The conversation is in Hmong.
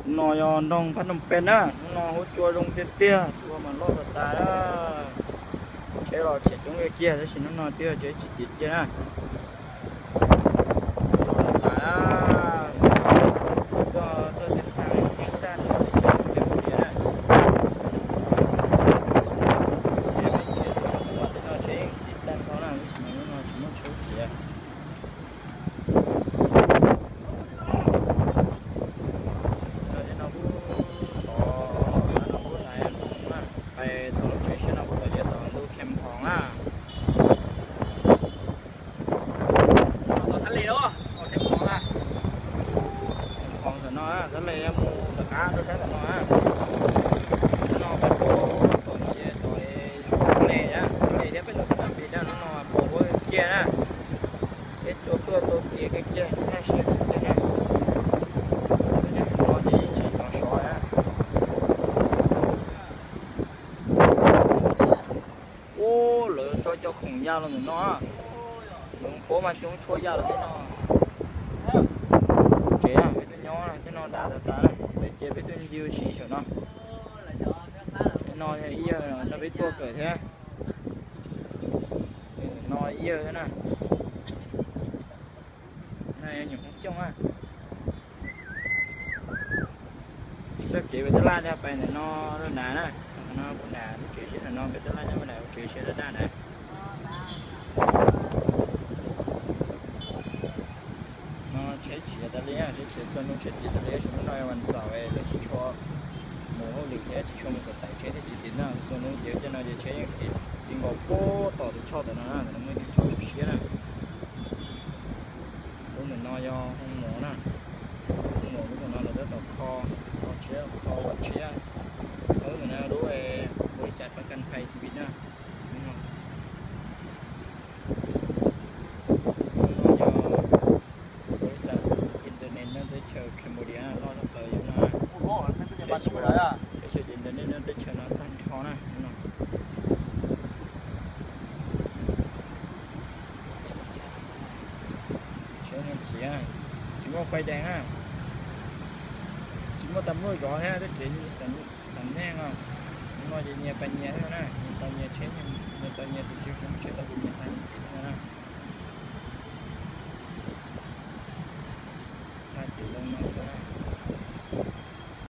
Hnub no yog nroog Phab Noo Pes na, hnub no huab cua zoo tiag tiag, cua mas loj tas tas na. Tsheb los tseem coob kiag kiag tab sis hnub no twb yog tsheb tsis tiv kiag na. Loj tas tas na. Txoj, txoj tsheb tag tsheb txaj tsheb tiag na. Tsheb no tsheb yeej tiv tag nrho na, hnub no tsis muaj tsheb tiv. Tej no kuj tod, no kuj laiv mus na, pais tom lub tsev siab no kuj tod, ces tom ntu Kham Hoom na. Tom Thab Lis los, Kham Hoom na. Kham Hoom tom no, Thab Lis mus tom qab rau sab tom no na. Sab no peb tuaj tom no ces tom Thab Lis na, Thab Lis thiab peb tom Xab Nab Pis na, hnub no pos huab kiag na. Peb tuaj tuaj tau txias kiag kiag, tag siab kiag na. No ces yeej tsis tau sov na. Ub, lawv tso cov khoom ya los ntawm no. Lawv qhuav mas xyov tshuav ya los tej no. Tsev peb tuaj nyob tej no dav tas tas na, peb ces peb tuaj ncig ua si saum no. Tej no yog ib yawg nrog peb tuaj kawm thiab. No ib yawg thiab na. No yog nyuam Hmoob Xyooj na. Txoj kev pem tab laj coj pais ntawm no rau nrad na. No kuv nrad lub tsev siab ntawm no, pem tab laj coj pais nrad lub tsev siab daj daj nrad. No tsheb tsis tas li, tsheb tsis txhua hnub tsheb tiv tas li, tab sis hnub no yog vas xaum lawv tsis tshua mus hauj lwm thiab tsis tshua mus kawm tais, tsheb thiaj tsis tiv na. Txhua hnub ces coj no ces tsheb yeej tiv nkaus puag tom tus choj tom no na, ntawm no muaj ib tug choj tu siab na. Lub ntawm no yog hoo mos na, hoo mos lub ntawm no lawv tab tom kho, kho tshiab, kho ua tshiab. Lub ntawm no lub ua ib xas pab kas phais xi vim na. Hnub no yog ua ib xas internet nyob teb chaws Cambodia loj tshaj plaws yog no. Teb chaws internet nyob teb chaws no tag nrho na. Tsis muaj fais dees na, tsis muaj tas muaj zov thiab, twb tsev xeem neej no. Hnub no ces nyias pais nyias thiab na, nyias tau nyias tsheb, nyias tau nyias tus tswv, kuv tsheb tau kuv nyias tag nyias tsev thiab na. Tag ces zoo no thiab na.